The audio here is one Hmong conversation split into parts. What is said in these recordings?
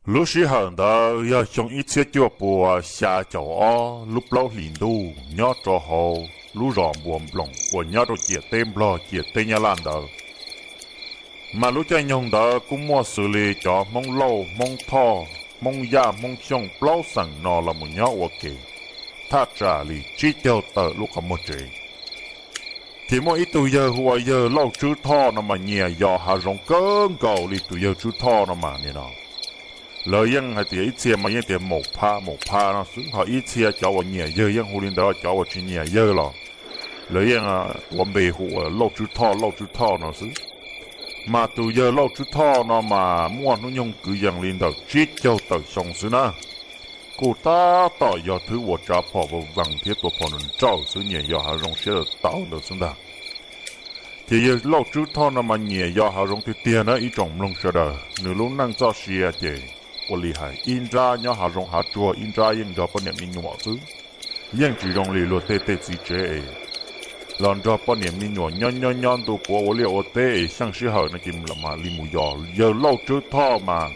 Lub sij hawm ntawd yog xyoo ib txhiab cuaj puas xya caum ob lub plaub hlis ntuj nyob rau hauv lub zos Npua Nploos uas nyob rau ciam teb Nplog ciam teb Nyab Laj ntawd. Mas lub caij nyoog ntawd kuj muaj xws li cov Hmoob Lauj, Hmoob Thoj, Hmoob Yaj, Hmoob Xyooj plaub xeem no los mus nyob ua ke thaj tsam li tsib caug tawm lub qhov muag tsev. Ces muaj ib tug yawg hu ua yawg Lauj Tswb Thoj no mas nyiam yos hav zoov kawg nkaus li. Tus yawg Tswb Thoj no mas nim no lawv yeej hais tias ib txhia mas yeej tias maum pha maum pha no xwb, ho ib txhia cov uas nyiam yawg yeej hu li ntawd, cov uas tsis nyiam yawg los lawv yeej tuav npe hu ua Lauj Tswb Thoj Lauj Tswb Thoj no xwb. Mas tus yawg Lauj Tswb Thoj no mas muaj hnub nyoog kwv yees li ntawm tsib caug tawm xyoo xwb na. Kuj tab tom yog thwb uas tsav phom vau vees thiab tuav phom nraum nraum xwb, nyiam yos hav zoov siab tawv tawv ntawd xwb ntag. Ces yawg Lauj Tswb Thoj no mas nyiam yos hav zoov tiag tiag na ib tsoom mloog sawv daws. Nws lub neej txoj sia ces ua li hais ib nrab nyob hav zoov hav tsuag, ib nrab yeej nrog poj niam me nyuam xwb. Yeej tsis zoo li luag tej tej txiv tsev es los nrog poj niam me nyuam nyob nyob nyob ntu puav ua liaj ua teb es xyeej sij hawm no ces mam li mus yos. Yawg Lauj Tswb Thoj mas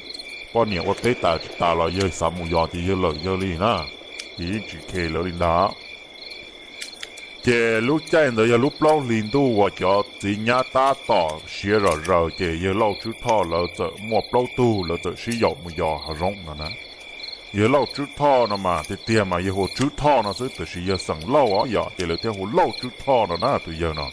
poj niam ua teb tas tsis tas los yawg xav mus yos ces yawg lawm yawg li na, ces yeej tsis khe lawv li ntag. Ces lub caij ntawd yog lub plaub hlis ntuj uas cov txiv nyab tab tom siav zom zaws ces yawg Lauj Tswb Thoj lawv txawm muaj plaub tug lawv txawm sib yaum mus yos hav zoov no na. Yawg Lauj Tswb Thoj no mas tiag tiag mas yawg hu ua Tswb Thoj no xwb, tiam sis yawg xeem Lauj os yom, ces lawv thiaj hu Lauj Tswb Thoj no na tus yawg no.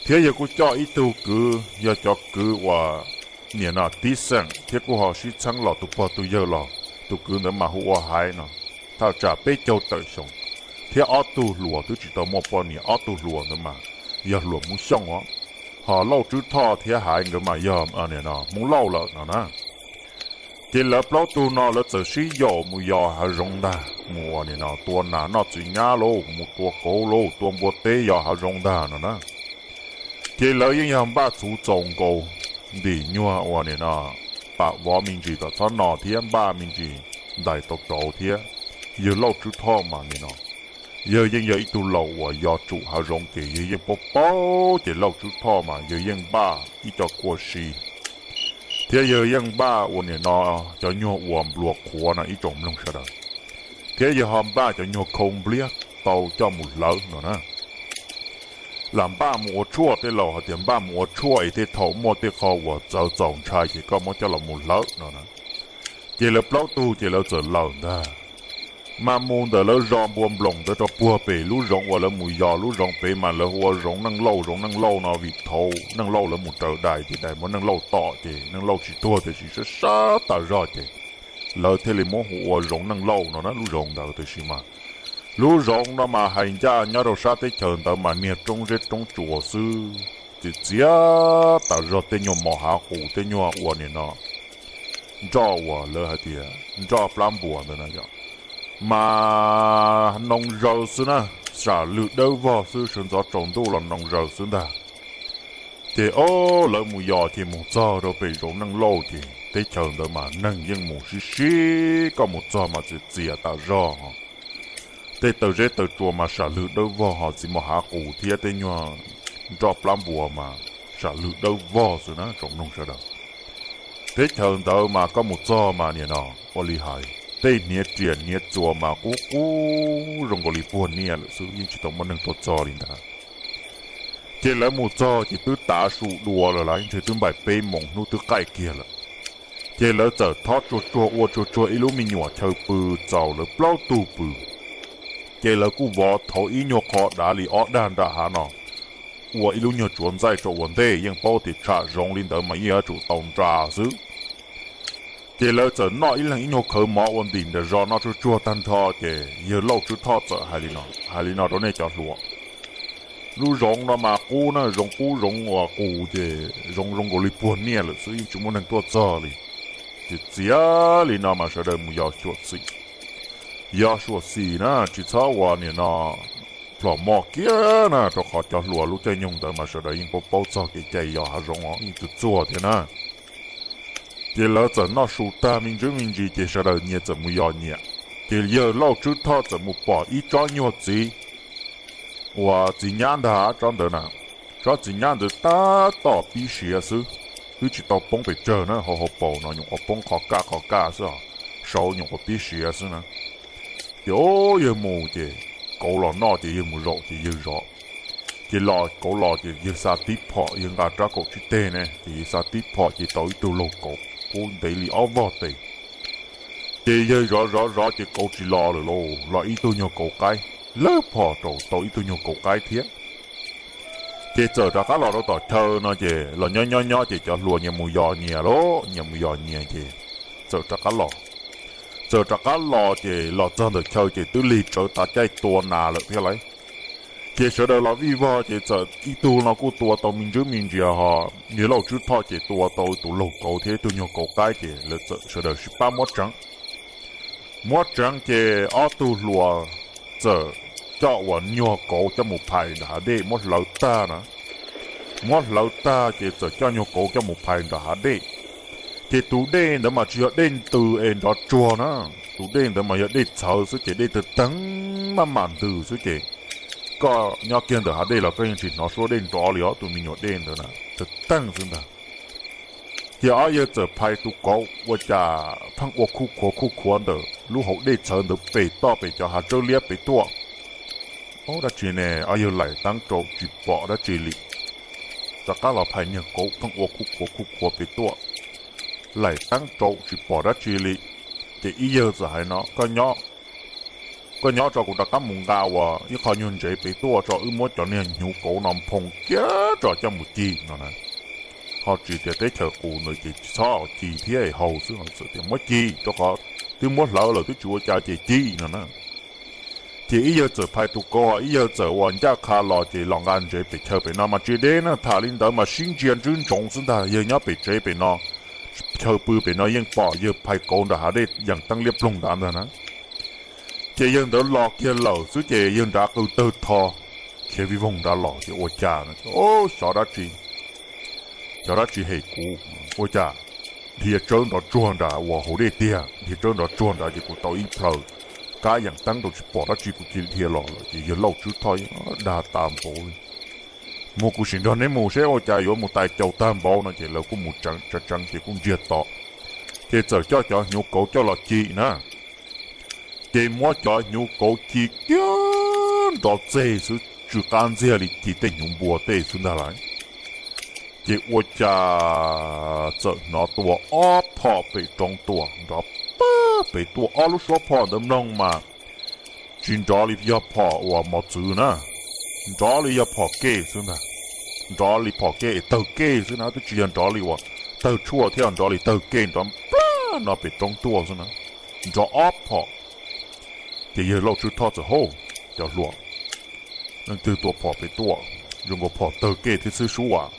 Thiab yawg kuj coj ib tug kwv, yog cov kwv uas nim no tib xeem thiab kuj ho sib txheeb los tus pog tus yawg los. Tus kwv ntawd mas hu ua Haiv no, thaj tsam peb caug tawm xyoo, thiab ob tug hluas twb tsis tau muaj poj niam, ob tug hluas ntawd mas yog hluas Hmoob Xyooj os, ho Lauj Tswb Thoj thiab Haiv nkawd mas yog nim no Hmoob Lauj lawm no na. Ces lawv plaub tug no lawv txawm sib yaum mus yos hav zoov ntag, mus ua nim no tua nas noj txiv nyab lauj, mus tua kauv lauj, tua npua teb yos hav zoov ntag no na. Ces lawv yeej yog npaj txhuv txaus nkaus ntim nyuag ua nim no pam vov me ntsis kom txhob no thiab npaj me ntsis ntais tau rauv thiab. Yawg Lauj Tswb Thoj mas nim no yawg yeej yog ib tug laus uas yos tsum hav zoov ces yawg yeej paub paub, ces Lauj Tswb Thoj mas yawg yeej npaj ib co kua si thiab yawg yeej npaj ua nim no cov nyuag uas npluas qhuav no ib tsoom mloog sawv daws, thiab yawg ho npaj cov nyuag khau npliab tau coj mus hlawv no na. Lam npaj mus ua tshuaj, tej laus hais tias npaj mus ua tshuaj es tej thaum muaj tej qho uas txawv txaus ntshai ces koj muab coj los mus hlawv no na. Ces lawv plaub tug ces lawv txawm lawm ntag, mas mus ntawm lawv zos Npua Nploos ntawd rau puag pem lub zoov uas lawv mus yos lub zoov pem mas lawv hu ua Zoov Neej Lauj, Zoov Neej Lauj no vim thaum Neej Lauj lawv mus raws dais ces dais muab Neej Lauj tom ces Neej Lauj tsis tuag tiam sis sab sab tas zog ces lawv thiaj li muab hu ua Zoov Neej Lauj no na lub zoov ntawd. Tiam sis mas lub zoov no mas hais ncaj nyob rau sab teb chaws ntawd mas niag roob zeb roob tsuas xwb, txias txias tas zog, tej nyuag mos hav qus, tej nyuag ua nim no nroj uas lawv hais tias nroj plab npuas ntawd na yom, mas noo zaws xwb na, sam lwg dawb vog xwb, sawv ntxov tsaus ntuj los noo zaws xwb ntag. Ces o, lawv mus yos ces mus txog rau pem Zoov Neej Lauj ces teb chaws ntawd mas neeg yeej mus sib sib, koj mus txog mas txias txias tas zog, tej taw zeb taw tsua mas sam lwg dawb vog, ho txiv mos hav qus thiab tej nyuag nroj plab npuas mas sam lwg dawb vog xwb na tsoom mloog sawv daws. Teb chaws ntawd mas koj mus txog mas nim no ua li hais, tej hniav riam hniav txuas mas qub qub zoo nkaus li puag niaj lawm xwb, yeej tsis tau muaj neeg tuaj txog li ntag. Ces lawv mus txog ces twb tav su dua lawm, lawv yeej ntshe twb npaim peb moos hnub twb qaij kiag lawm. Ces lawv txawm thob tsuag tsuag ua tsuag tsuag ib lub me nyuam chaw pw txaus lawv plaub tug pw. Ces lawv kuj vov thauv ib nyuag qho dav li ob dag nram hav no ua ib lub nyuag tsuav ntxaij rau ua ntej, yeej paub tias tsham zoov li ntawd mas yeej yuav tsum tau nra xwb. Ces lawv txawm noj ib leeg ib nyuag khawv mov ua ntim nram zos noj tsuag tsuag tag nrho ces yawg Lauj Tswb Thoj txawm hais li no, hais li no rau nej cov hluas, lub zoov no mas qub na, zoov qub zoov uas qus ces zoov zoo nkaus li puag niaj lawm xwb, yeej tsis muaj neeg tuaj txog li. Ces txiav li no mas sawv daws mus yos xyuam xim, yos xyuam xim na, tsis txhob ua nim no plhom moj kiag na, rau qhov cov hluas lub caij nyoog ntawd mas sawv daws yeej paub paub txog kev cai yos hav zoov os, yeej txuag txuag thiab na. Ces lawv txawm noj su tag me ntsis me ntsis ces sawv daws nyias txawm mus yos nyias. Ces yawg Lauj Tswb Thoj txawm mus pom ib tsob nyuag txiv uas txiv nyab ntag, tsob ntawd na, tsob txiv nyab ntawd tab tom pib siav xwb. twb tsis tau poob pes tsawg na, hauv hauv paus no nyuam qhuav poob qhov kaj qhov kaj xwb os, saud nyuam qhuav pib siav xwb na. Ces o, yawg mus ces kauv los noj ces yawg mus zaum ces yawg zov. Ces los kauv los ces yawg xa tib phom, yawg nqa rab kaum tsib teg ne ces yawg xa tib phom ces tau ib tug laug kauv kub ntev li ob vog tes. Ces yawg zov zov zov ces kauv tsis los lawm lauj, los ib tug nyuag kauv qaib, lawb phom rau tau ib tug nyuag kauv qaib thiab. Ces txawm rov qab los rau tom chaw no ces los nyob nyob nyob ces cov hluas nyias mus yos nyias lauj, nyias mus yos nyias ces txawm rov qab los. Txawm rov qab los ces los txog ntawm chaw ces twb lig tsawv tav caij tua nas lawm thiab lauj. Ces sawv daws los vij vog ces txawm ib tug no kuj tua tau me ntsis me ntsis ho, yawg Lauj Tswb Thoj ces tua tau tus laug kauv thiab ib tug nyuag kauv qaib ces lawv txawm sawv daws sib pab muab tseev. Muab tseev ces ob tug hluas txawm coj uas nyuag kauv coj mus phais nram hav dej muab hlawv tag na. Muab hlawv tag ces txawm coj nyuag kauv coj mus phais nram hav dej. Ces tus dej ntawd mas tsis yog dej ntws es nrov tsuag na, tus dej ntawd mas yog dej txhawv xwb ces dej tawg teeg maj mam ntws xwb ces koj nyob kiag ntawm hav dej los koj yeej tsis hnov suab dej nrov li os, tus me nyuam dej ntawd na tawg teeg xwb ntag. Ces ob yawg txawm phais tus kauv ua cas pheej ua khuj khuav khuj khuav ntawm lub hauv dej txhawv ntawd pem toj pem cov hav tsawb liab pem tuaj. Ub, dab tsi ne, ob yawg laim teeb rau tsis pom dab tsi li. Rov qab los phais niag kauv pheej ua khuj khuav khuj khuav pem tuaj, laim teeb rau tsis pom dab tsi li. Ces ib yawg txawm hais no, koj nyob tso, kuv rov qab mus nqa uas ib qho nyuag ntsev pem tuaj tso, wb muab cov niag hnyuv kauv no nphoo kiag tso coj mus ci no na. Ho tsis tias teb chaws qus ntawd ces tsis txhob ci thiab haus xwb, txawm tias muab ci rau qhov twb muab hlawv lawm twb tsis ua cas ces ci no na. Ces ib yawg txawm phais tus kauv, ib yawg txawm ua ncaj qha los ces los nqa ntsev pem chaw pem no mas tsis deb na, tham li ntawd mas sib ntsia ntswb ntsoov xwb ntag. Yawg nyob pem tsev pem no, chaw pw pem no yeej pom yawg phais kauv nram hav dej yees teeb liab ploog nrad ntag na. Ces yawg ntawd los kiag lawm xwb ces yawg nrad qw tawg tho, khiav vij voog nrad los ces ua cas no, xyov dab tsi, xyov dab tsi hem kuv, ua cas dhia tsawb nrov tsuag nrad uas hauv dej tiag, dhia tsawb nrov tsuag nrad ces kuv tau ib plhaw kab yees teeb rau tsis pom dab tsi kuv cia li dhia los lawm. Ces yawg Lauj Tswb Thoj dag tas npaum li, mus kuv sim nrog neb mus seb ua cas yuav mus tais caus tag npaum no ces lawv kuj mus tseev tseev ces kuj ntsiag to. Ces txawm coj cov hnyuv kauv coj los ci na. Ces muab cov hnyuv kauv ci kiag nrov txeg xwb, tsw qab ntxiag li ci tej hnyuv npua tej xwb ntag lauj. Ces ua cas txawm hnov tua ob phom pem roob tuaj nrov pag pem tuaj, ob lub suab phom ntawd mloog mas tsis nrov li yog phom uas mos txwv na, nrov li yog phom kej xwb ntag. Nrov li phom kej es tawg kej xwb na, twb tsis yog nrov li uas tawg tshuaj thiab, nrov li tawg kej nrov plag no pem roob tuaj xwb na, nrov ob phom. Ces yawg Lauj Tswb Thoj txawm hais cov hluas, leej twg tua phom pem tuaj, zoo nkaus phom tawg kej thiab xwb sub as.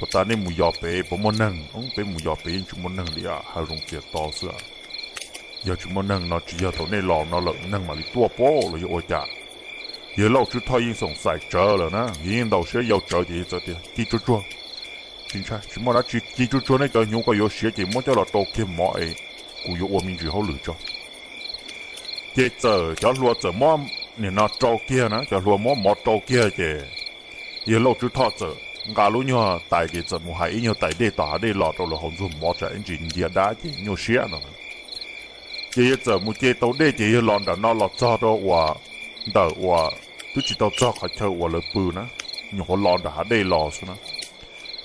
Puas tas nej mus yos pem puas muaj neeg? Peb mus yos pem yeej tsis muaj neeg li, hais zoo txias to xwb. Yog tsis muaj neeg no tsis yog thaum nej los no lawm neeg mam li tuaj pob los yog ua cas? Yawg Lauj Tswb Thoj yeej xoom xaim tsawv lawm na, yawg yeej ntaus siab yau tsawv ces yawg txawm tias ci tsuag tsuag, tsis ntshai, tsis muaj dab tsi, ci tsuag tsuag nej cov hnyuv ko yuav siav ces muab coj los rau kiag mov es kuv yuav ua me ntsis hauj lwm tso. Ces txawm cov hluas txawm muab nim no rau kiag na, cov hluas muab mov rau kiag ces yawg Lauj Tswb Thoj txawm nqa lub nyuag tais ces txawm mus hais ib nyuag tais dej tom hav dej los rau lawv haus ntxuag mov tsam ib ntsis ncia dab ces nyuaj siab no. Ces yawg txawm mus ce tau dej ces yawg los nram no los txog rau uas ntawm uas twb tsis tau txog qhov chaw uas lawv pw na, nyuam qhuav los nram hav dej los xwb na.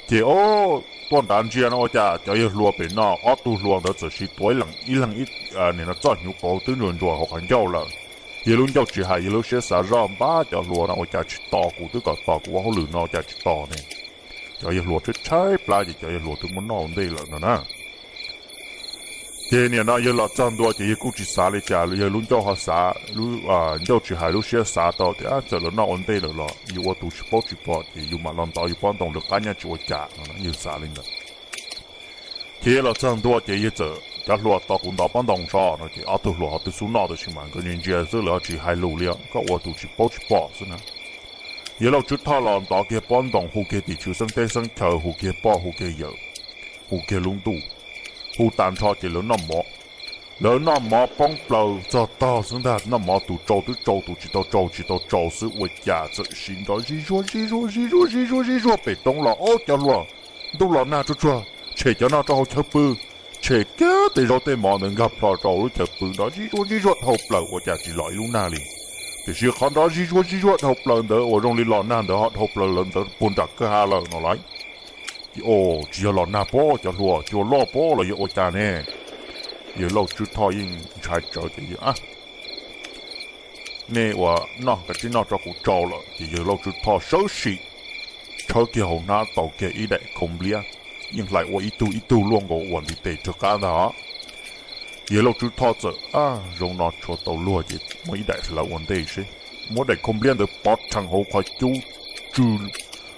Ces o, tuaj nrad ntsia no ua cas cov yawg hluas pem no ob tug hluas ntawd txawm siv tuav ib leeg ib leeg ib, nim no txoj hnyuv kauv twb ntsuas ntsuas hauv qhov ncauj lawm. Yawg lub ncauj tsis hais, yawg lub siab xav zoj npab cov hluas no ua cas tsis tos kuv, twb kom tos kuv ua hauj lwm no ua cas tsis tos ne. Cov yawg hluas tshaib tshaib plab ces cov yawg hluas twb muab noj ua ntej lawm no na. Ces nim no yawg los txog ntua ces yawg kuj tsis xav li cas, yawg lub ncauj ho xav, ncauj tsis hais lub siab xav tau tias txawm lawv noj ua ntej lawm los yus ua tus tsis paub tsis pom ces yus mam los ntov yus pob ntoo lawv qab nyob tsis ua cas no, yawg xav li ntawd. Ces yawg los txog ntua ces yawg txawm, cov hluas tos kuv ntov pob ntoo tso no ces ob tug hluas ho twb xub noj tam sim mas nkawd ntsia ntsia xwb lawv ho tsis hais lus li, koj ua tus tsis paub tsis pom xwb na. Yawg Lauj Tswb Thoj los ntov kiag pob ntoo hu kiag tim tswv xeeb teb xeeb chaw, hu kiag poj hu kiag yawm, hu kiag lub ntuj, hu tas nrho ces lawv noj mov. Lawv noj mov poob plaws txog tog xwb ntag, noj mov tus tsau twb tsau, tus tsis tau tsau tsis tau tsau xwb ua cas txawm sim nrov zig zuag zig zuag zig zuag zig zuag zig zuag pem roob los, ob cov hluas, ntuj los nag tsuag tsuag, tshem cov no rau hauv chaw pw, tshem kiag tej zaub tej mov ntawd nkag plho rau lub chaw pw nrov zib zuag zib zuag dhau plaws ua cas tsis los ib lub nag li. Tiam sis qhov nrov zib zuag zib zuag dhau plaws ntawd uas zoo li los nag ntawd ho dhau plaws lawm ntawd puag nram kwj ha lawm no lauj. Ces, o, tsis yog los nag pob, cov hluas cua loj pob los yog ua cas ne? Yawg Lauj Tswb Thoj yeej ntshai tsawv ces yawg, nej ua noj kav tsij noj tso, kuv tsau lawm. Ces yawg Lauj Tswb Thoj sawv sim tshawb kiag hauv hnab tau kiag ib daim khau npliab, yeej hlais ua ib tug ib tug luaj nkaus uas ntiv tes rov qab ntag os. Yawg Lauj Tswb Thoj txawm, a, zoo no tshuav tau luag ces muab ib daim hlawv ua ntej seb. Muab daim khau npliab ntawd pov rhees hauv qhov cub, tsw,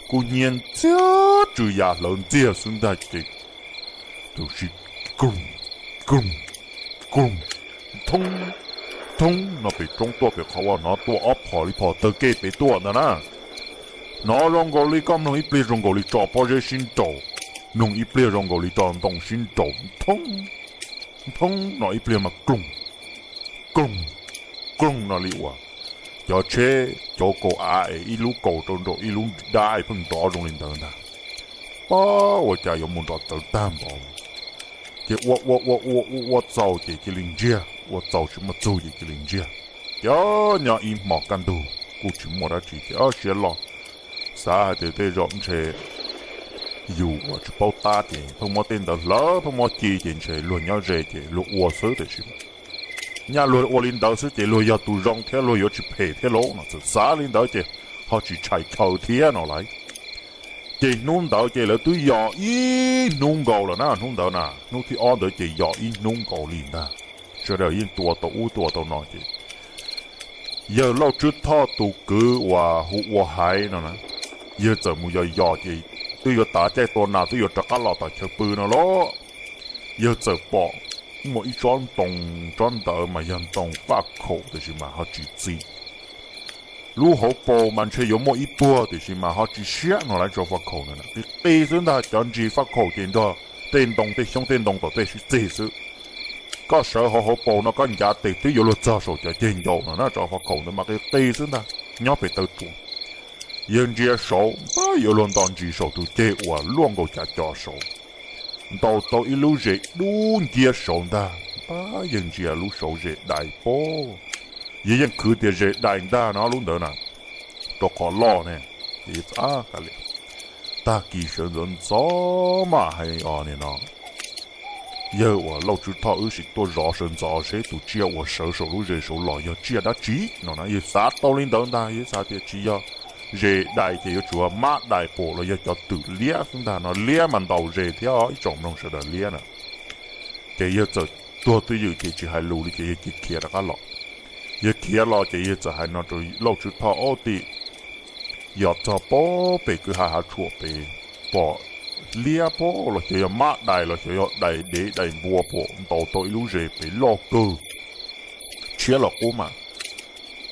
kub hnyiab ntxiag, tsw ya hlawv ntxiag xwb ntag ces tus si, krum, krum, krum, thoob, thoob no pem roob tuaj pem qhov uas hnov tuaj ob phom li phom taw kej pem tuaj ntag na. Hnov zoo nkaus li koj mloog ib pliag zoo nkaus li tso pob zeb sib nraus, mloog ib pliag zoo nkaus li tso ntoo sib nraus, thoob, thoob no ib pliag mas kloog, kloog, kloog no li uas cov tsheb cauv kaus av es ib lub kaus rau nraum ib lub dab es pheej nrov zoo li ntawd ntag. Pab ua cas yuav mus nrov txawv tag npaum. Ces ua ua ua ua ua ua txaus ces cia li ntsiag, ua txaus tsis muaj txuj ces cia li ntsiag. Ces nyob ib hmo kaj ntug kuj tsis muaj dab tsi ces siab loj, xav hais tias tej zaum ntshe yus uas tsis paub tab ces pheej muab tej ntawd hlawv pheej muab ci ces ntshe luag nyob ze ces luag ua xwb tiam sis nyaj luag ua li ntawd xwb ces luag yog tus zoo thiab luag yuav tsis phem thiab lauj no. Txawm xav li ntawd ces ho tsis tshais chaw thiab no lauj. Ces hnub ntawd ces lawv twb yos ib hnub nkaus lawm na, hnub ntawd na, hnub thib ob ntawd ces yos ib hnub nkaus li ntag. Sawv daws yeej tua tau ub tua tau no ces yawg Lauj Tswb Thoj tus kwv uas hu ua Haiv no na, yawg txawm mus yos yos ces twb yuav tav caij tua nas twb yuav rov qab los tom chaw pw no lauj. Yawg txawm pom muaj ib tsob ntoo, tsob ntawd mas yog ntoo faj khaum tiam sis mas ho tsis txi. Lub hauv paus mas ntshe yuav muaj ib puag tiam sis mas ho tsis siab no lauj. Tsob faj khaum ntawd qis qis xwb ntag, cov ntsis faj khaum ces nrog tej ntoo tej xyoob tej ntoo tom tej sib txig xwb. Koj sawv hauv hauv paus no koj ncav tes twb yuav luag txog saum cov ceg ncaus no na. Tsob faj khaum ntawd mas qis qis xwb ntag, nyob pem taw tsuas. Yawg ntsia saud npab yuav luag nto ntsis saum tus ceg uas luaj nkaus cas cov saud, ntaus tau ib lub zes dub nciab saud ntag. Npab yawg ntsia lub saud zes dais pob, yawg yeej khwv tias zes dais ntag no lub ntawd na, rau qhov loj ne. Tag kis sawv ntxov ntxov mas hais os nim no yawg uas Lauj Tswb Thoj wb sim tuaj zov sawv ntxov seb tus tsiaj uas sawv saum lub zes saud los yog tsiaj dab tsi no na. Yawg xav tau li ntawd ntag, yawg xav tias tsis yog zes dais ces yuav tsum mab dais pom los yog cov twm liab xwb ntag no, liab mas ntaus zes thiab ib tsoom mloog sawv daws liab na. Ces yawg txawm tuag twj ywm ces tsis hais lus li ces yawg cia khiav rov qab los. Yawg khiav los ces yawg txawm hais no rau Lauj Tswb Thoj, ob tim, yog txog pob pem kwj ha hav tshuam pem, pom liab pob los xyov yog mab dais los xyov yog dais dev dais npua pom ntaus tau ib lub zes pem loj kawg. Tshiab los qub mas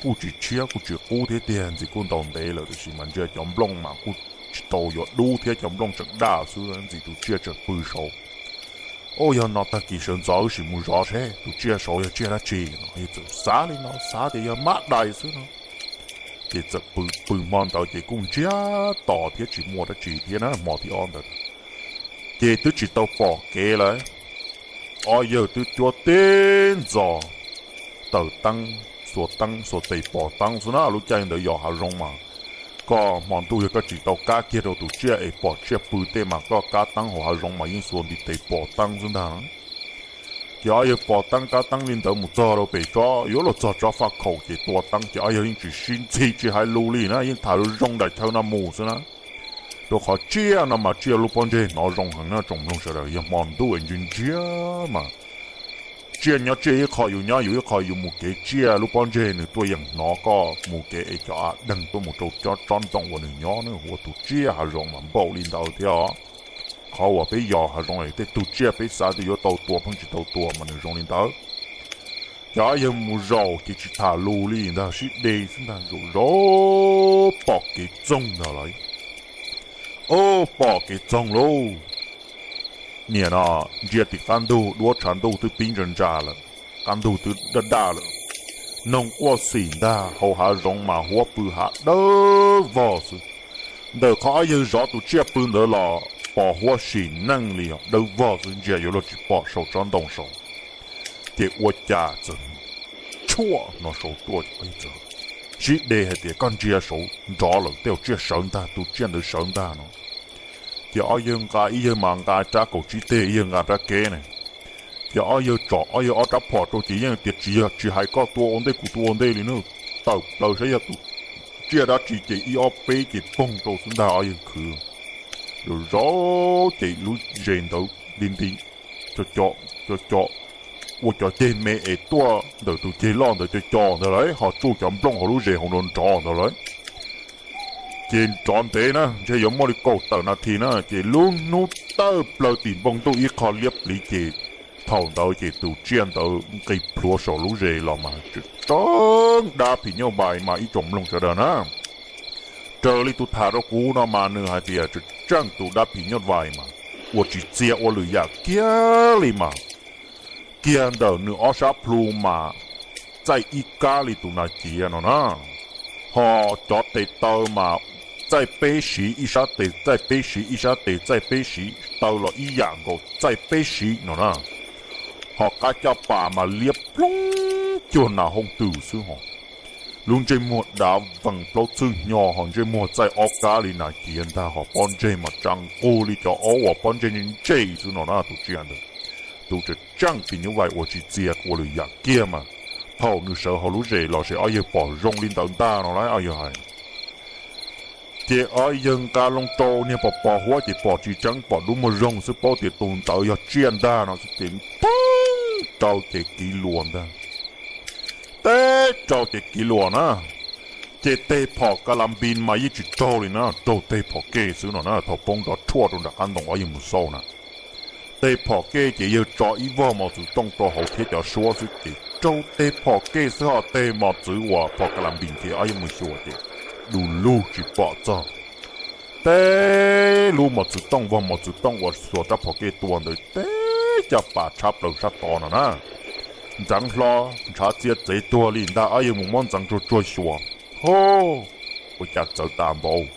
kuj tsis tshiab kuj tsis qub thiab tiag, ntxim kuj ntaus ntev lawm tiam sis mas ntsia cov nplooj mas kuj tsis tau yuav dub thiab, cov nplooj tseem daj xwb, ntxim tus tsiaj tseem pw saud. Ua yog no tag kis sawv ntxov wb sim mus zov seb tus tsiaj saud yog tsiaj dab tsi no. Yawg txawm xav li no, xav tias yog mab dais xwb no. Ces txawm pw pw hmo ntawd ces kuj ntsiag to thiab tsis muaj dab tsi thiab na, hmo thib ob ntawd ces twb tsis tau pom kev lawm. Ob yawg twb cuab teb ntxos, tawm teeb, xuas teeb xuas tes pos teeb xwb na. Lub caij ntawd yos hav zoov mas koj hmo ntuj yog koj tsis tau kab kiag rau tus tsiaj es pom tsiaj pw tej mas koj kab teeb hauv hav zoov mas yeej xuas ntiv tes pos teeb xwb ntag. Ces ob yawg pos teeb kab teeb li ntawd mus txog rau pem tsob, yuav luag txog tsob faj khaum ces tua teeb ces ob yawg yeej tsis sib ntxhi tsis hais lus li na, yeej tham zoo nraim chaw no mus xwb na. Rau qhov tsiaj no mas tsiaj lub pob ntseg hnov zoo heev na tsoom mloog sawv daws, yog hmo ntuj ntsia ntsia mas tsiaj nyob tsiaj ib qho, yus nyob yus ib qho, yus mus kev tsiaj lub pob ntseg nws tuaj yeem hnov koj mus kev es cov av deeg tuaj mus rau tsob ntoo uas nws nyob na. Ua tus tsiaj hav zoov mas npaum li ntawd thiab os. Qhov uas peb yos hav zoov es tej tug tsiaj peb xav tias yuav tau tua pheej tsis tau tua mas nws zoo li ntawd. Ces ob yawg mus zaum ces tsis tham lus li ntag, sib de xwb ntag, zaum zaum pom kev txoog ntag lauj. Ub, pom kev txoog lauj. Niam no, ntsia tim qab ntug duab tshav ntuj twb pib ntsa ntsa lawm, qab ntug twb daj daj lawm. Noog quaj xim ntag, hauv hav zoov mas huab pw hav dawb vog xwb. Ntawm qhov ob yawg zov tus tsiaj pw ntawd los pos huab sim neej li os, dawb vog xwb ntsia yuav luag tsis pom saum tsob ntoo saud. Ces ua cas txawm tshuaj no saud tuaj, txawm sib de hais tias koj ntsia saud nrov lawm, tej tsiaj sawv ntag, tus tsiaj ntawd sawv ntag no. Ces ob yawg nqa, ib yawg mas nqa rab kaum tsib teg, ib yawg nqa rab keb ne. Ces ob yawg tsom ob yawg ob rab phom rau ces yeej tias tsis yog, tsis hais koj tua ua ntej kuv tua ua ntej li na, tawm plaws saib yog tus tsiaj dab tsi ces ib ob peb ces poog rau xwb ntag ob yawg khwv. Zaum zaum ces lub zes ntawd nti nti co co, ua cov ceg me es tuaj ntawm tus ceg loj ntawd co co ntawd lawm ho tsuj cov nplooj hauv lub zes hauv nrov nrov ntawd lawm. Ces nrov ntev na, ntshe yuav muaj li kaum tawm nas this na, ces lub hnub tawm plaws tim npoo ntuj ib qho liab pliv ces thaum ntawd ces tus tsiaj ntawd nqis plhuav saum lub zes los mas tseem dab phim nyuj vais mas ib tsoom mloog sawv daws na. Raws li tus tham rau kuv no mas nws hais tias tseem tus dab phim nyuj vais mas ua tsis txia ua lwm yam kiag li mas, kiag ntawm nws ob sab plhu mas txaij ib kab li tus nas ciav no na. Ho cov tes taw mas txaij peb siv, ib sab tes txaij peb siv, ib sab tes txaij peb siv, taw los ib yam nkaus txaij peb siv no na. Ho qab caj pas mas liab ploog cuag nas hooj twm xwb ho. Lub ntsej muag dav vees plaub txwj hnyo ho ntsej muag txaij ob kab li nas ciav ntag ho pob ntseg mas tsa nqug li cov aub uas pob ntseg ntsej xwb no na tus tsiaj ntawd. Tus tseem tseem phim nyuj vais ua tsis txia ua lwm yam kiag mas thaum nws sawv hauv lub zes los ces ob yawg pom zoo li ntawd ntag no lauj ob yawg hais. Ces ob yawg nqa loo rau niag pos pos huab ces pom tsis tseeb, pom dub muag zoo xwb, paub tias tus ntawd yog tsiaj ntag no xwb ces poob rau ces kiv luas ntag. Teb rau ces kiv luas na, ces teg phom ka la npis mas yeej tsis raug li na, raug teg phom kej xwb no na, thaum poob nrov rhuaj rau nram qab ntoo ob yawg mus xauj na. Teg phom kej ces yawg tso ib vog mos txwv tooj rau hauv thiab cov suab xwb ces raug teg phom kej xwb ho teg mos txwv uas phom ka la npis ces ob yawg mus xyuas ces du lug tsis pom txog. Teb lub mos txwv tooj, vog mos txwv tooj uas xuas rab phom kej tua ntawd teb caj pas tshab plaws sab tod no na, ntxeev hlo, ntshav txia txev tuag li ntag. Ob yawg mus muab ntxeev tsuag tsuag xyuas, ho, ua cas txawv tas npaum,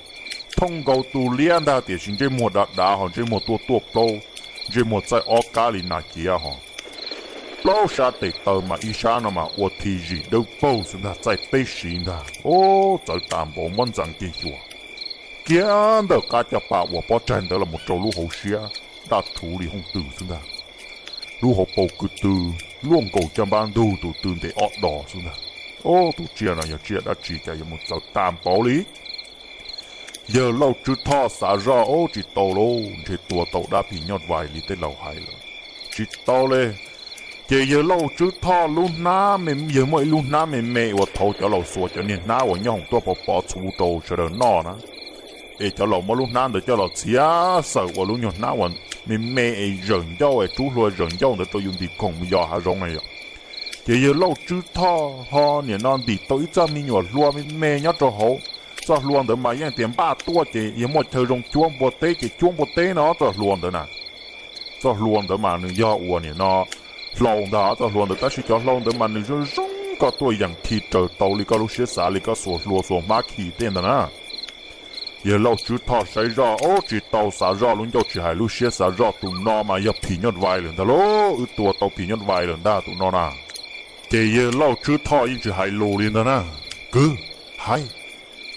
thooj nkaus tus liab ntag tiam sis ntsej muag dav dav ho ntsej muag tuaj tuaj plaub, ntsej muag txaij ob kab li nas ciav ho. Plaub sab tes taw mas ib sab no mas ua thi zim dawb paug xwb ntag, txaij peb siv ntag. Ub, txawv tas npaum, muab ntxeev kiag xyuas, kiag ntawm qab caj pas uas pob tsaig ntawd los mus rau lub hauv siab daj rhuv li hooj twm xwb ntag. Lub hauv paus kwv tw luaj nkaus caj npab ntug tus tw ntev ob dos xwb ntag. Ub, tus tsiaj no yog tsiaj dab tsi cas yuav mus txawv tas npaum li? Yawg Lauj Tswb Thoj xav zoj, ub, tsis tau lauj, ntshe tua tau dab phim nyuj vais li tej laus hais lawm, tsis tau li. Ces yawg Lauj Tswb Thoj lub hnab, yawg muaj ib lub hnab me me uas thaud cov laus xuas cov niag hnab uas nyob hoom tuaj pov pov txhuv rau sawv daws noj na. Es cov laus muab lub hnab ntawd coj los txiav xawm ua lub nyuag hnab uas me me es zawm ncauj es rub hlua zawm ncauj ntawd rau yus ntim khoom mus yos hav zoov na yom. Ces yawg Lauj Tswb Thoj ho nim no ntim tau ib txoj me nyuam hlua me me nyob rau hauv. Txoj hlua ntawd mas yeej tias npaj tuaj ces yog muaj chaw zoo cuab npua teb ces cuab npua teb no txoj hlua ntawd na. Txoj hlua ntawd mas nws yog uas nim no hlau ntag txoj hlua ntawd, tab sis cov hlau ntawd mas nws zoo zoo, koj tuaj yeem khi raws tau li koj lub siab xav li koj xuas hlua xuas hmab khi tej ntawd na. Yawg Lauj Tswb Thoj saib zoj, ub, tsis tau xav zoj, lub ncauj tsis hais lub siab xav zoj, tus no mas yog phim nyuj vais lawm ntag lauj, wb tua tau phim nyuj vais lawm ntag tus no na. Ces yawg Lauj Tswb Thoj yeej tsis hais lus li ntag na. Kwv, hais,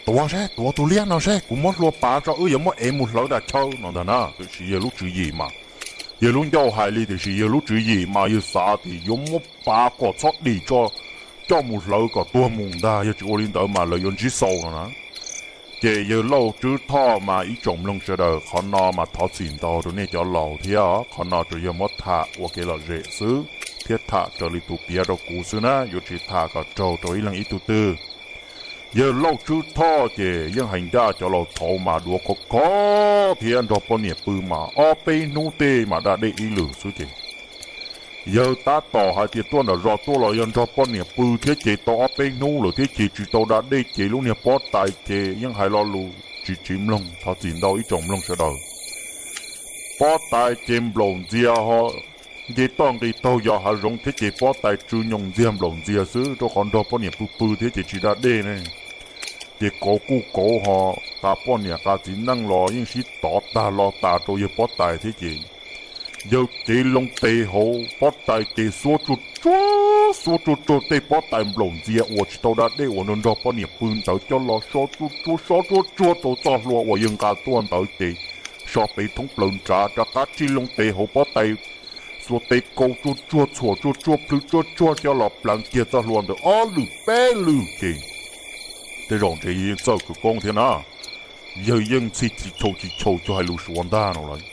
tuav seb, tuav tus liab no seb, kuv muab hlua pav tso, wb yuav muab ev mus hlawv tas chaw no ntag na. Tiam sis yawg lub tswv yim mas, yawg lub ncauj hais li, tiam sis yawg lub tswv yim mas yawg xav tias yuav muab pav kom txhob dim tso, coj mus hlawv kom tuag mus ntag, yog tsis ua li ntawd mas lawv yuav ntsib xau no na. Ces yawg Lauj Tswb Thoj mas ib tsoom mloog sawv daws, qhov no mas thov txim ntau rau nej cov laus thiab, qhov no tsuas yog muab tham ua kev lom zem xwb thiab tham raws li tus piav rau kuv xwb na, yuav tsis tham kom raug rau ib leeg ib tug twg. Yawg Lauj Tswb Thoj ces yeej hais ncaj cov laus thaud mas duav khov kho thiab nrog poj niam pw mas ob peb hnub tej mas da dej ib lwm xwb ces yawg tab tom hais tias tuaj nram zos tuaj los yog nrog poj niam pw thiab ces tau ob peb hnub lawm thiab ces tsis tau da dej ces lub niag pob tais ces yeej hais lo lus tsis tsiv mloog, thov txim ntau ib tsoom mloog sawv daws. Pob tais ces nplaum ntxias ho nce toj nqis taug yos hav zoov thiab ces pob tais tsw nyoos ntxiag nplaum ntxias xwb rau qhov nrog poj niam pw pw thiab ces tsis da dej ne. Ces kauv kuj kauv ho, nqa poj niam nqa txiv neej los yeej sib tov tag los tas rau yawg pob tais thiab ces yawg cev loo tes hauv pob tais ces xuab tsuag tsuag, xuab tsuag tsuag tej pob tais nplaum ntxias uas tsis tau da dej uas nrog nrog poj niam pw ntawd coj los so tsuag tsuag, so tsuag tsuag rau txoj hlua uas yawg nqa tuaj ntawd ces so pem thoob plaws nrad, rov qab tsij loo tes hauv pob tais, xuas tes kaus tsuag tsuag, txhuam tsuag tsuag, plhws tsuag tsuag coj los pleev kiag txoj hlua ntawd ob lwm peb lwm ces tej zaum ntshe yeej txawj khawv koob thiab na. Yawg yeej txhij tsis chaus tsis chaus coj hais lus suav ntag no lawm.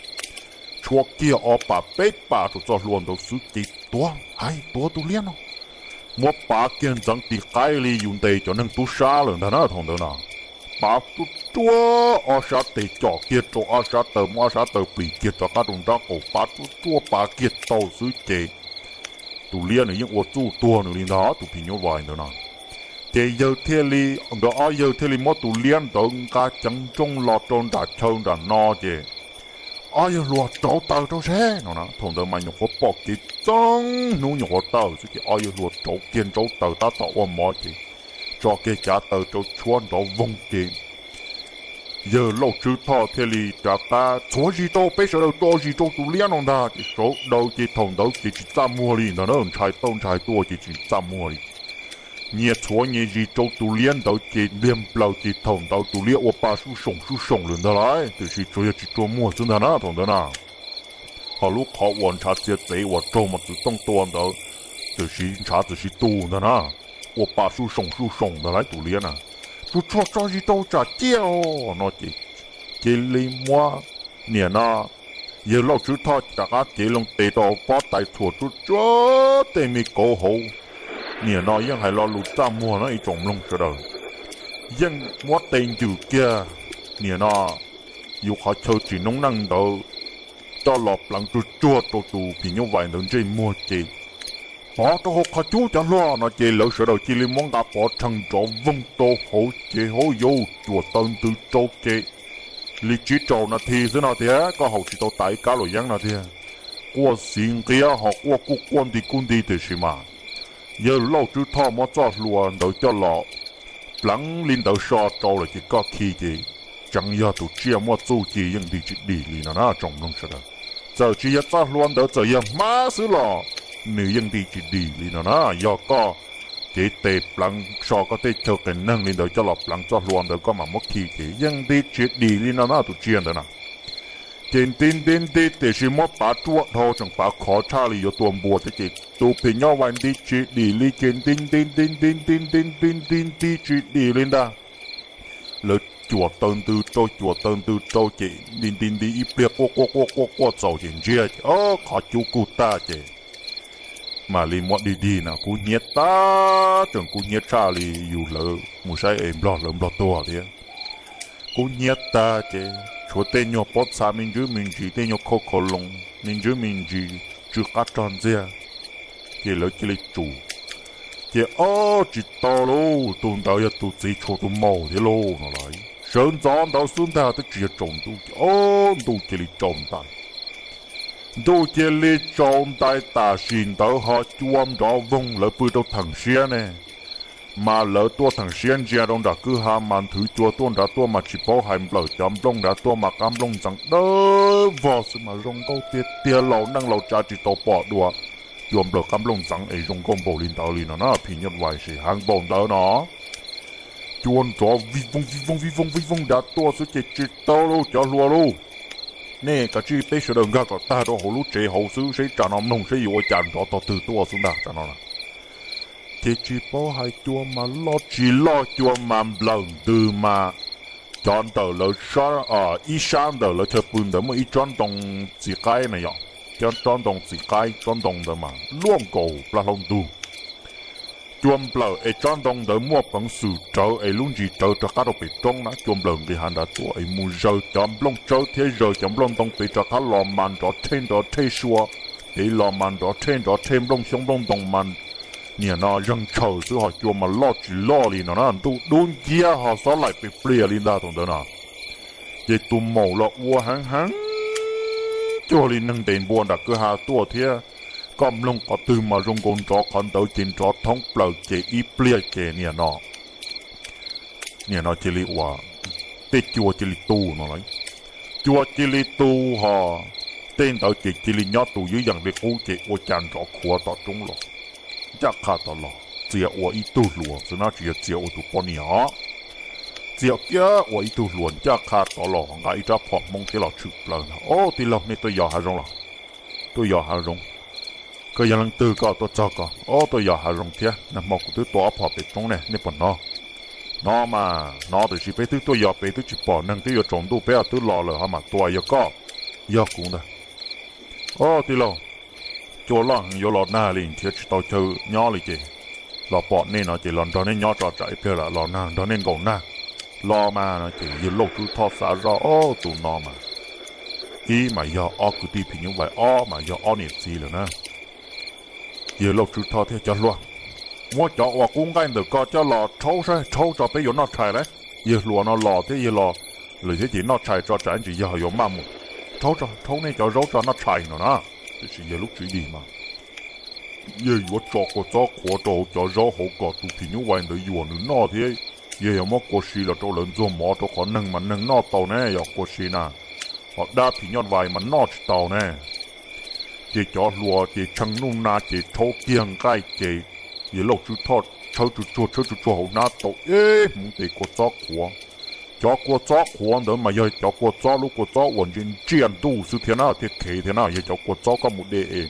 Tshuab kiag ob pam peb pam rau txoj hlua ntawd xwb ces tuav, hais tuav tus liab no, muab pav kiag ntxeev tis qaib li yus ntes cov neeg tub sab lawm ntag na thaum ntawd na. Pav tsuag tsuag ob sab tes com kiag rau ob sab taw, muab ob sab taw plis kiag rov qab rau nraub qaum, pav tsuag tsuag pav kiag tau xwb ces tus liab nws yeej ua txuj tuag nws li ntag tus phim nyuj vais ntawd no. Ces yawg thiaj li, nkawd ob yawg thiaj li muab tus liab ntawd nqa ceev nrooj los rau nram chaw nram no ces ob yawg hluas rauv taws rau seb no na. Thaum ntawd mas nyuam qhuav pom kev txoog hnub nyuam qhuav tawm xwb ces ob yawg hluas rauv kiag nraub taws tab tom ua mov ces tso kiag cav taws rau tshuab nrov voog ces yawg Lauj Tswb Thoj thiaj li rov qab txhuav zis rau, peb sawv daws tso zis rau tus liab no ntag ces sawv daws ces thaum ntawd ces tsis txaj muag li ntag na, ntshai tauj ntshai tuaj ces tsis txaj muag li. Nyias txhuav nyias zis rau tus liab ntawd ces npliag nplaws ces thaum ntawd tus liab ua pa suj soom suj soom lawm ntag lauj, tiam sis tsuas yog tsis tshua muag xwb ntag na thaum ntawd na. Ho lub qhov uas ntshav txiav txev uas raug mos txwv tooj tua ntawd, tiam sis ntshav txawm sis tu ntag na, ua pa suj soom suj soom ntag lauj tus liab na. Tsuag tsuag tso zis rau tsam ciaj no ces cia li muab, niam no, yawg Lauj Tswb Thoj rov qab cev loo tes rau pob tais txhuam tsuag tsuag tej me kauv hauv. Niam no yeej hais lo lus txaj muag no ib tsoom mloog sawv daws, yeej muab tes ncwm kiag, niam no, yus qhov chaw tsim noob neej ntawd coj los pleev tsuag tsuag rau tus phim nyuj vais ntawd ntsej muag ces pov rau hauv qhov cub cov hlua no ces lawv sawv daws cia li muab nqa pov rhees nrov voog rau hauv ces hauv yuav cuam taw ntws rau ces li tsib rau nas this xwb no tiag, koj haus tsis tau tas ib kab luam yeeb no tiag. Quaj xiv nqiab ho quaj kuj quaj nti kuj nti tiam sis mas yawg Lauj Tswb Thoj muab txoj hlua ntawd coj los pleev li ntawd so rau lawm ces koj khi ces tseev yog tus tsiaj muaj txuj ci yeej nti tsis dim li no na tsoom mloog sawv daws. Txawm tsis yog txoj hlua ntawd txawm yog hmab xwb los nws yeej nti tsis dim li no na. Yog koj cev tes pleev so koj tej chaw qias neeg li ntawd coj los pleev txoj hlua ntawd koj mam muab khi ces yeej nti tsis dim li no na tus tsiaj ntawd na. Ces nti nti nti tiam sis muab pav ruaj dhau tseem pav khov tshaj li yuav tua npua thiab ces tus phim nyuj vais nti tsis dim li ces nti nti nti nti nti nti nti nti nti tsis dim li ntag. Lawv cuam taw ntws rau cuam taw ntws rau ces nti nti nti ib pliag quaj quaj quaj quaj quaj txaus ces ntsiag ces o qhov cub kuj tag ces mam li muab dig dig no kub hnyiab tag, tseem kub hnyiab tshaj li yus hlawv mus saib es nplog hlawv nplog tuag thiab. Kub hnyiab tag ces tshuav tej nyuag pob txha me ntsis me ntsis, tej nyuag khauj khau loo me ntsis me ntsis tsw qab rog ntxiag, ces lawv cia li tsum. Ces ob tsis tau lauj, tus ntawd yog tus txiv tshuav tus maum thiab lauj no lawm. Sawv ntxov ntawd xwb ntag twb tsis yog tsaus ntuj ces ob ntuj cia li tsaus ntais. Ntuj cia li tsaus ntais tam sim ntawd ho cua nrov voog, lawv pw rau theem siab ne, mas lawv tuaj theem siab ntsia rau nram kwj ha mas nthwv cua tuaj nrad tuaj mas tsis paub hais nplawm cov nplooj nrad tuaj mas qab nplooj ntxeev dawb vog xwb mas zoo nkauj tiag tiag, laus neej laus tsav tsis tau pom dua cua nplawm qab nplooj ntxeev es zoo nkauj npaum li ntawd li no na, phim nyuj vais sim heev npaum ntawd no. Cua nrov vij voog vij voog vij voog vij voog nrad tuaj xwb ces tsis tau lauj cov hluas lauj. Nej kav tsij peb sawv daws nkag kom tag rau hauv lub tsev hauv xwb seb tsam no mloog seb yuav ua cas nrov tog twg tuaj xwb ntag tsam no na. Ces tsis paub hais cua mas loj tsis loj, cua mas nplawm ntws mas cov ntawm lawv, ib sab ntawm lawv chaw pw ntawd muaj ib tsob ntoo txiv qaib na yom, cov tsob ntoo txiv qaib, tsob ntoo ntawd mas luaj nkaus plab hlaub ntug. Cua nplawm es tsob ntoo ntawd muaj peev xwm rawv es lub ntsis rawv rov qab rau pem roob na, cua nplawm nqis hav nrad tuaj es mus zaws cov nplooj tsawb thiab zaws cov nplooj ntoo pem rov qab los mas nrov rhej nrov rhej sua, pem los mas nrov rhej nrov rhej nplooj xyoob nplooj ntoo mas niam no zeeg tshaws xwb ho cua mas loj tsis loj li no na, ntuj dub nciab ho xob laim pes plias li ntag thaum ntawd na. Ces tus maum los ua heev heev cuag li neeg ntes npua nram kwj ha tuaj thiab, koj mloog qhov twg mas zoo nkaus nrov qhov ntawd ces nrov thoob plaws ces ib pliag ces niam no Niam no cia li ua, tej cua cia li tu no lawm. Cua cia li tu ho, tej ntawd ces cia li nyob tus ywb yees li qub ces ua cas nrov khuav tom roob los, ncaj qha tod los txia ua ib tug hluas xwb na, tsis yog txia ua tus poj niam os. Txia kiag ua ib tug hluas ncaj qha tod los nqa ib rab phom Hmoob thiab los tshwm plaws ntag. Au, tij laug, nej tuaj yos hav zoov los? Tuaj yos hav zoov. Koj yog leej twg koj tuaj txog ko? Au, tuaj yos hav zoov thiab. Nag hmo kuv twb tua ob phom pem roob ne, nej puas hnov? Hnov mas hnov, tiam sis peb twb tuaj yos pem twb tsis pom neeg, twb yuav tsaus ntuj peb twb los lawm ho mam tua, yog koj? Yog kuv ntag. Au, tij laug, cua loj heev yuav los nag li nrhiav tsis tau chaw nyob li ces los pom nej no ces los nrog nej nyob tso tsam ib pliag lam los nag nrog nej nkaum nag. Los mas no ces yawg Lauj Tswb Thoj xav zoj, au, tus no mas ib mas yog ob kwv tij phim nyuj vais, ob mas yog ob niam txiv lawm na. Yawg Lauj Tswb Thoj thiaj, cov hluas, muab cov uas qub nqaij ntawm ko coj los rhaub saib, rhaub tso peb yuav noj tshais lauj. Yawg hluas no los thiab yawg los lawm thiab ces noj tshais tso tsam tsis yog yuav maj mus. Rhaub tso, rhaub nej cov zaub tso noj tshais no na. Tiam sis yawg lub tswv yim mas yawg yuav tso kua txob qhuav rau hauv cov zaub hauv kom tus phim nyuj vais ntawd yuam nws noj thiab yawg yuav muab kua si los rau lawv ntxuag mov rau qhov neeg mas neeg noj tau ne, yog kua si na, ho dab phim nyuj vais mas noj tsis tau ne. Ces cov hluas ces tshee nuj na ces rhaub kiag nqaij ces yawg Lauj Tswb Thoj tshawb tsuag tsuag tshawb tsuag tsuag hauv hnab tau ib hmoov tes kua txob qhuav. Cov kua txob qhuav ntawd mas yog cov kua txob, lub kua txob uas ntsia ntsia ntuj xwb thiab na, thiaj khev thiab na, yog cov kua txob koj mus de es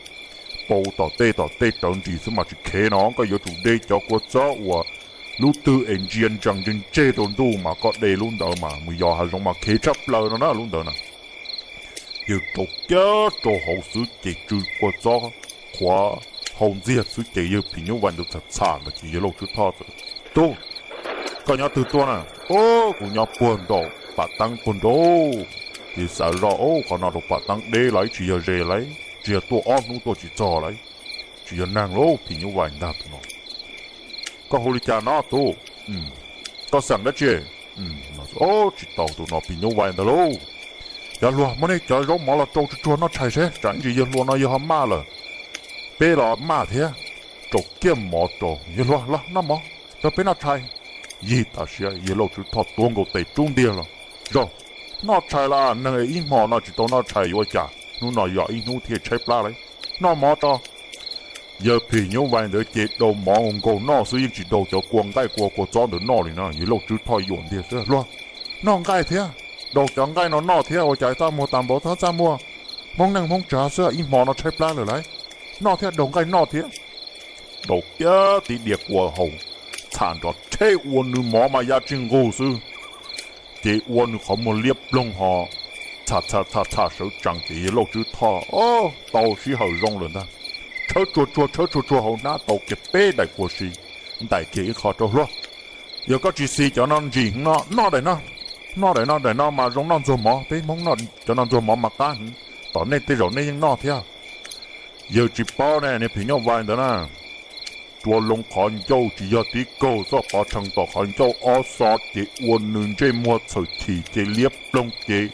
pau tom tej tom tej rawv nris xwb mas tsis khev no, koj yuav tsum de cov kua txob uas lub twg es ntsia ntsees ntseg ntseg rau ntuj mas koj de lub ntawd mas mus yos hav zoov mas khev tshaj plaws no na lub ntawd na. Yawg rau kiag rau hauv xwb ces tsw kua txob qhuav hau ntxiag xwb ces yawg phim nyuj vais ntawd txham txham ntawd ces yawg Lauj Tswb Thoj, tub, koj nyob twg tuaj na? Ub, kuv nyob puag nraum pas teeb puag nraud. Yawg xav zoj, ub, qhov no rau pas teeb deb lawm tsis yog ze lawm, tsis yog tuaj ob hnub tuaj tsis txog lawm, tsis yog neeg lauj, phim nyuj vais ntag tus no. Koj hu li cas no tub? Koj xeem dab tsi? Tsis tau, tus no phim nyuj vais ntag lauj. Cov hluas, muab nej cov zaub mov los rau tsuag tsuag noj tshais seb, tsam ntsis yawg hluas no yawg ho maj lawm, peb los maj thiab. Rau kiag mov rau, yawg hluas los noj mov rau peb noj tshais. Yig tas siab yawg Lauj Tswb Thoj tuav nkaus tes rub ntiag los, zaum, noj tshais los, neeg ib hmo no tsis tau noj tshais yuav ua cas, hnub no yog ib hnub thiaj tshaib plab lauj. Noj mov tso. Yawg phim nyuj vais ntawd ces daus mov nkaus noj xwb, yeej tsis daus cov kua nqaij kua kua txob ntawd noj li na. Yawg Lauj Tswb Thoj yuam ntiag xwb, hluas, noj nqaij thiab, daus cov nqaij no noj thiab, ua cas txaj muag tas npaum txaj muag, Hmoob neej Hmoob tsav xwb, ib hmo no tshaib plab lawm lauj. Noj thiab, daus nqaij noj thiab. Daus kiag tib diav kua haus, txham nrov rhe ua nws mov mas ya tsis nqug xwb, ces ua nws qhov muag liab ploog ho txham txham txham txham sawv tsees ces yawg Lauj Tswb Thoj tau sij hawm zoo lawm ntag. Tshawb tsuag tsuag tshawb tsuag tsuag hauv hnab tau kiag peb daim kua si, ntais kiag ib qho rau, hluas, yog koj tsis xis cov no ntsim no, noj daim no, noj daim no, daim no mas zoo noj ntxuag mov, peb Hmoob noj cov no ntxuag mov mas qab heev, tom nej tej zaum nej yeej noj thiab. Yawg tsis paub ne, niag phim nyuj vais ntawd na, rua loo qhov ncauj tsis yog tib kaug, txoj qhov tshee tom qhov ncauj ob xo ces ua nws ntsej muag txhawm chim ces liab ploog ces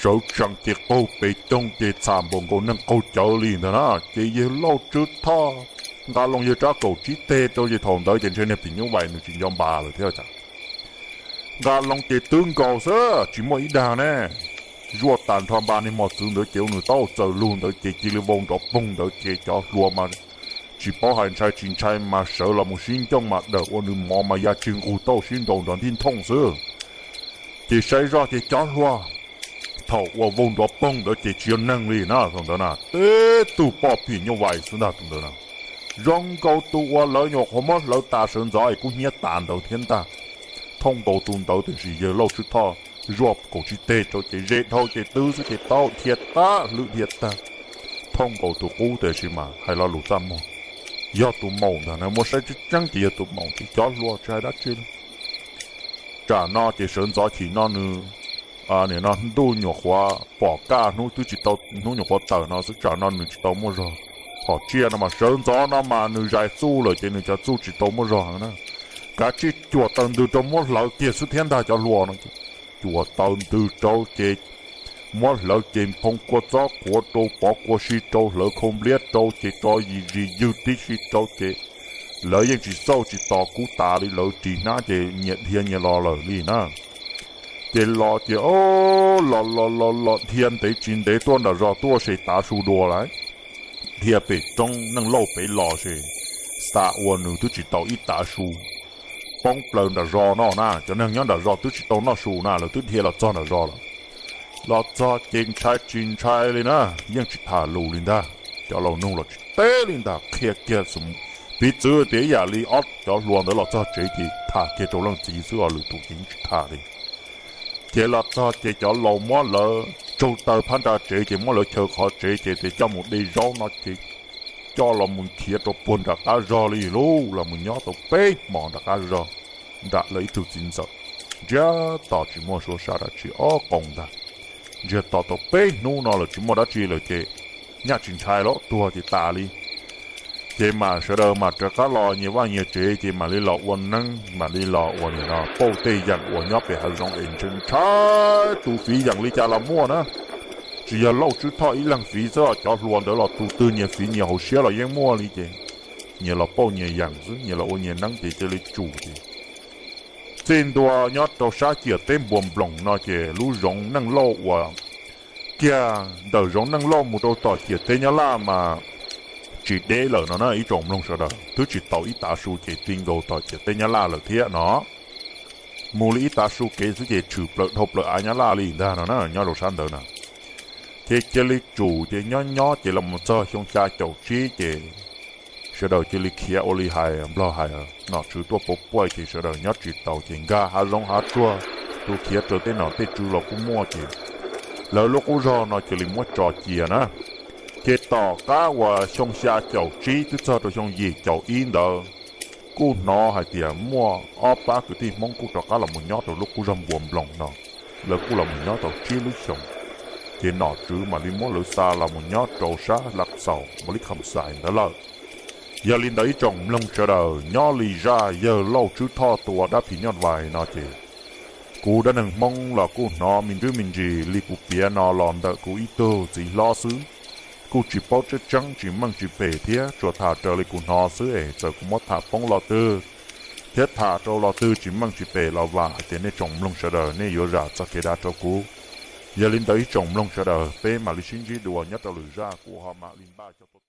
sawv tsees ces qaug pes coog ces txham npaum nkaus neeg qaug cawv li ntag na. Ces yawg Lauj Tswb Thoj nqa loo yawg rab kaum tsib teg rau ces thaum ntawd ces ntshe niag phim nyuj vais nws tsis nco npas lawm thiab cas. Nqa loo ces twb nkaus xwb tsis muaj ib dag ne. Zuaj tas nrho npa niag mos txwv ntawd ces ua nws taub hau txawm lug ntawd ces cia li vau nrov poog ntawd ces cov hluas mas tsis paub hais ntshai tsis ntshai mas sawv los mus sib ncooj mas dawm ua nws mov mas ya tsig nqug tauj sib nraus nrov ntij nthooj xwb. Ces saib zoj ces cov hluas thaum uas vau nrov poog ntawd ces tsis yog neeg li na, thaum ntawd na twb tug poj phim nyuj vais xwb ntag tus ntawd na. Zoo nkaus tus uas lawv nyuam qhuav muab hlawv tas sawv ntxov es kub hnyiab tas ntawd thiab ntag. Thooj nkaus tus ntawd tiam sis yawg Lauj Tswb Thoj zuaj kaum tsib teg rau ces ze dhau ces twb xwb ces tau dhia tag hlwb dhia tag. Thooj nkaus tus qub tiam sis mas hais lo lus txaj muag, yog tus maum ntag na, muab saib tseeb tseeb ces yog tus maum ces cov hluas tsis hais dab tsi li. Tsam no ces sawv ntxov chim no nws, nim no ntuj nyuam qhuav pom kaj hnub twb tsis tau, hnub nyuam qhuav tawm no xwb tsam no nws tsis tau muaj zog. Phom tsiaj no mas sawv ntxov no mas nws zais txuj lawm ces nws cov txuj tsis tau muaj zog heev na. Kav tsij cuam taws ntws rau muab hlawv kiag xwb thiab ntag cov hluas no. Cuam taws ntws rau ces muab hlawv ces nphoo kua txob qhuav rau, pov kua si rau, hlawv khau npliab rau ces tso yim zis ywg tib si rau ces Lawv yeej tsis xauj tsis tos kuv tas li, lawv ris hnab ces nyias dhia nyias los lawm li na. Ces los ces o, los los los los dhia ntev tsis ntev tuaj nram zos tuaj ces tav su dua lawm. Dhia pem roob Neej Lauj pem los ces xav ua nws twb tsis tau ib tav su, poob plaws nram zos no na, cov neeg nyob nram zos twb tsis tau noj su na, lawv twb dhia los txog nram zos lawm. Los txog ces ntshai tsis ntshai li na, yeej tsis tham lus li ntag, cov laus nug los tsis teb li ntag, qhia kiag, piv txwv tias ib yam li ob cov hluas ntawd los txog tsev ces tham kiag rau leej txiv xwb os, lwm tus ces yeej tsis tham li. Ces los txog ces cov laus muab lawv tsaug taw phab ntsa tsev ces muab lawv chaw qhov tsev ces tias coj mus de zaub no ces coj los mus khiav rau puag nram qab zog li lauj, los mus nyob tau peb hmos nram qab zog, nram lawv ib tug txiv ntxawm ntsiag to tsis muaj suab sab dab tsi ob qoo ntag. Ntsiag to tau peb hnub no lawm tsis muaj dab tsi lawm ces nyaj tsis ntshai los tuag ces tas li. Ces mas sawv daws mas rov qab los nyias vaj nyias tsev ces mam li los ua neeb, mam li los ua nim no pauj tej yeem uas nyob pem hav zoov es ntshai ntshai tus fiv yeem li cas los muaj na. Tsis yog Lauj Tswb Thoj ib leeg fiv xwb, cov hluas ntawd los tus twg nyias fiv nyias hauv siab los yeej muaj li ces nyias los pauj nyias yeem xwb, nyias los ua nyias neeb ces cia li tsum ces txij ntua nyob rau sab ciam teb Npuas Nploos no ces lub zoov Neej Lauj uas kiag ntawm zoov Neej Lauj mus rau tom ciam teb Nyab Laj mas tsis deb lawm no na ib tsoom mloog sawv daws, twb tsis tau ib tav su ces ti nkaus tom ciam teb Nyab Laj lawm thiab no. Mus li ib tav su kev xwb ces tshwm plaws dhau plaws av Nyab Laj li ntag no na, nyob rau sab ntawd na. Ces cia li tsum ces nyob nyob ces los mus txog xyoo xya caum tsib ces sawv daws cia li khiav ua li hais Nplog hais, nom tswv tuaj pauj pauj ces sawv daws nyob tsis tau ces nkag hav zoov hav tsuag, tus khiav raws tej nom tej tswv los kuj muaj ces lawv lub qub zog no cia li muab tso cia na. Ces tom qab uas xyoo xya caum tsib twb txog rau xyoo yim caum ib ntawd, kuj hnov hais tias muaj ob pab kwv tij Hmoob kuj rov qab los mus nyob rau lub qub zog Npuas Nploos no, lawv kuj los mus nyob tau tsib lub xyoos, ces nom tswv mam li muab lawv xa los mus nyob rau sab Laj Xaus Npaus Lis Kham Xais ntawd lawm. Yog li ntawd ib tsoom mloog sawv daws, nyob li zaj yawg Lauj Tswb Thoj tua dab phim nyuj vais no ces kuv dab neeg Hmoob los kuj hnov me ntsis me ntsis li kuv piav no los ntawm kuv ib tug txiv hlob xwb, kuj tsis paub tseeb tseeb tsis meej tsis pem thiab, tsuas tham raws li kuv hnov xwb es txawm kuv muab tham poob los twg thiab tham rau los twg tsis meej tsis pem los vam hais tias nej tsoom mloog sawv daws nej yuav zam txoj kev dag rau kuv. Yog li ntawd ib tsoom mloog sawv daws, peb mam li sib ntsib dua nyob rau lwm zaj, kuv ho mam li npaj coj tuaj.